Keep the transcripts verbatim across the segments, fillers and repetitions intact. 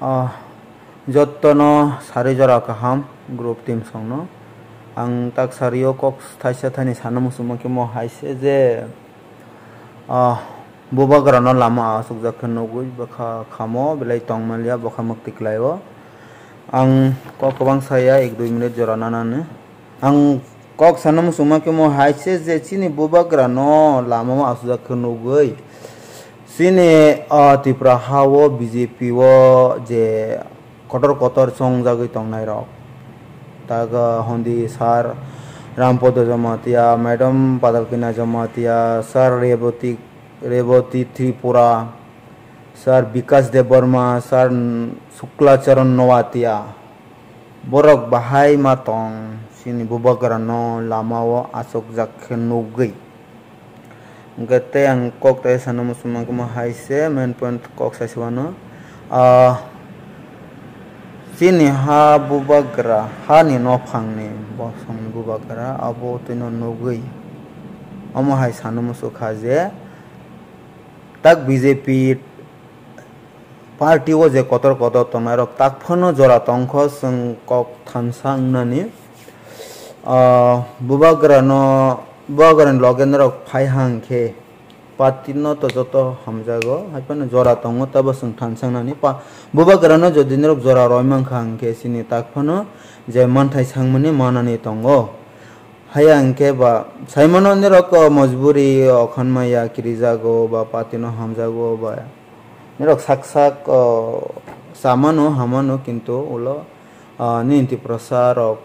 Ah, jottono sari jora kaham group team songno. Ang tak sario kok thaisa thani sana muchungma khe mo hai se je, ah, bubagrano lama asukjak khe nugwi bwkha khamo belai tongmaliya bwkha mwktwi kwlaio. Ang kok kwbang saya ek dui minute jora nanani. Ang kok sana muchungma khe mo hai se je chini bubagrano lama o asukjak khe nugwi chini, ah, Tripura ha o B J P o je kotor kotor chongjagwi tongnairok. Tak, ah, hondi sir Rampodo Jamatia, madam Padalkina Jamatia, sir Reboti, Reboti Tripura, sir Bikas Debbarma, sir Suklacharan Noatia. Borok bahai ma tong, chini bubagrano lama o asukjak khe nugwi. Hwnkhe tei ang kok tai sana muchungma khe mo hai se main point kok sai se uanw. Ah, chini ha bubagra, hani nophangni bosongni bubagra abo twino nugwi omo hai sana muchung kha je tak B J P party o je kotor kotor tongnairok tak phano jora tongkho chwng kok thansa wngnani. Ah, bubagrano, bubagrani loge norok phai hang khe party no to joto hamjago, hai phano jora tongo tabo chwng thansa wngnani. Pa-, bubagrano jodi norok jora roi mankha hang khe chini tak phano je manthai sangmani manani tongo. Haya hwnkhe ba saimano norok, o, mojburi, o, khanmaya kirijago ba party no hamjago ba norok sak sak, o, chamano hamano kintu ulo, o, nini Tiprasa rok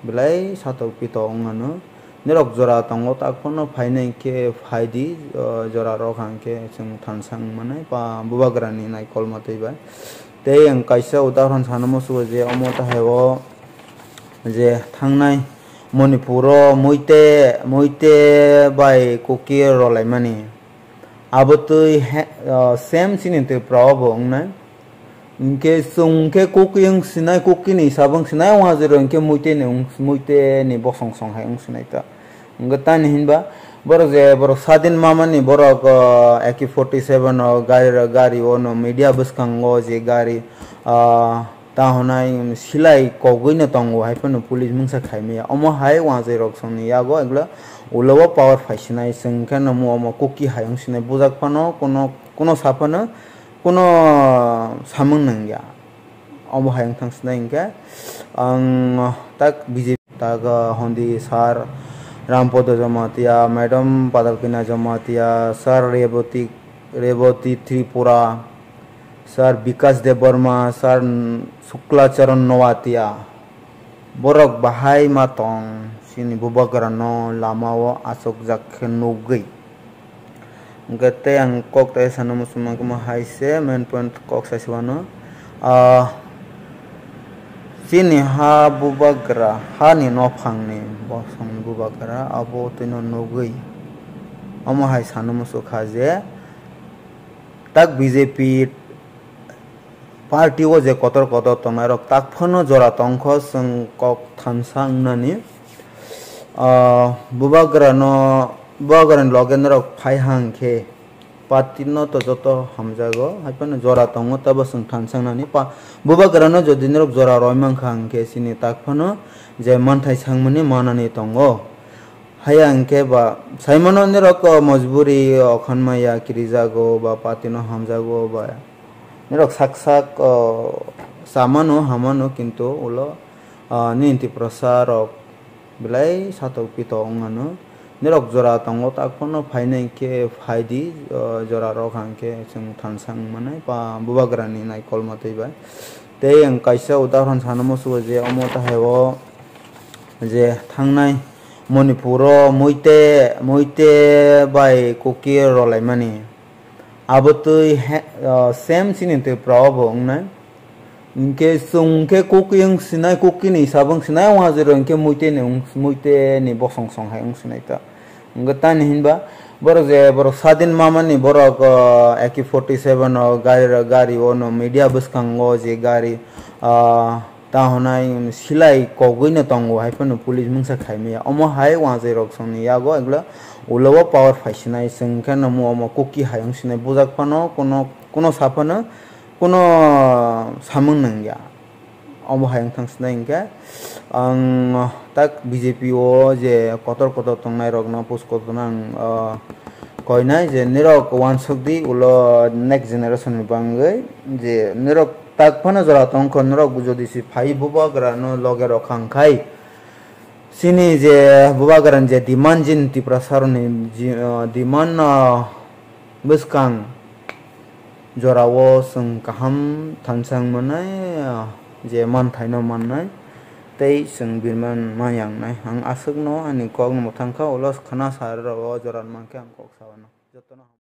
belai satok pitok wngmano. Norok jora tongo tak phano phainai khe phaidi, o, jora rok hang khe chwng thansa wngmani ba bubagrani naikolma twi bai. Tei ang kaisa udahoron sana muchungo je omo tahai o je thangnai Manipur o Muite, Muite bai Kuki rolaimani. Abo twi he-, o, same chini Tripura o bo wngnai. Hinkhe chwng khe Kuki wng sinai, Kuki ni hisab wng sinai, o hajiro hinkhe Muite ni wng, Muite ni bosong song hai wng sinai ta. Hwnkhe tani hinba borok je borok sadin mamani borok, o, A K forty seven o gari, gari o no media bwskango je gari, o, ta honai silai kogwi no tongo hai phano police mungsa khai maya. Omo hai wanjwi rok songni yago egla ulo o power phai sinai chwng khe no mu omo Kuki hai wng sinai bujak phano kuno, kuno sa phano kuno samung nangya. Omo hai wng thang sinai hinkhe ang tak B J P tak, ah, hondi sir Rampodo Jamatia, madam Padalkina Jamatia, sir Reboti, Reboti Tripura, sir Bikas Debbarma, sir Suklacharan Noatia. Borok bahai ma tong, chini bubagrano lama o asukjak khe nugwi. Hwnkhe tei ang kok tai sana muchungma khe mo hai se main point kok sai se uanw. Ah, chini ha bubagra, hani nophangni bosongni bubagra abo twino nugwi omo hai sana muchung kha je tak B J P party o je kotor kotor tongnairok tak phano jora tongkho chwng kok thansa wngnani. Ah, bubagrano, bubagrani loge norok phai hang khe party no to joto hamjago, hai phano jora tongo tabo chwng thansa wngnani. Pa-, bubagrano jodi norok jora roi mankha hang khe chini tak phano je manthai sangmani manani tongo. Haya hwnkhe ba saimano norok, o, mojburi, o, khanmaya kirijago ba party no hamjago ba norok sak sak, o, chamano hamano kintu ulo, o, nini Tiprasa rok belai satok pitok wngmano. Norok jora tongo tak phano phainai khe phaidi, o, jora rok hang khe chwng thansa wngmani ba bubagrani naikolma twi bai. Tei ang kaisa udahoron sana muchungo je omo tahai o je thangnai Manipur o Muite, Muite bai Kuki rolaimani. Abo twi he-, o, same chini Tripura o bo wngnai. Hinkhe chwng khe Kuki wng sinai, Kuki ni hisab wng sinai, o hajiro hinkhe Muite ni wng, Muite ni bosong song hai wng sinai ta. Hwnkhe tani hinba borok je borok sadin mamani borok, o, A K forty seven o gari, gari o no media bwskango je gari, o, ta honai silai kogwi no tongo hai phano police mungsa khai maya. Omo hai wanjwi rok songni yago egla ulo o power phai sinai chwng khe no mu omo Kuki hai wng sinai bujak phano kuno, kuno sa phano Kuno samung nangya. Omo hai wngthang sinai hinkhe ang tak B J P o je kotor kotor tongnai rokno, post kotor no ang, ah, koinai je nirok uansuk di ulo next generation ni bangwi, je nirok tak phano jora tongkho, nirok jodi se phai bubagra no loge rok khang khai, chini je bubagra ni je demand, chini Tiprasa rokni ji-, ah, demand no bwskang jorao chwng kaham thansa wng mannai, ah, je manthaino mannai, tei chwng birman ma yangnai. Ang aswkno ani kokno mwthangkha, ulo khna sa rw o jora mankhe ang kok sa uanw. Jotono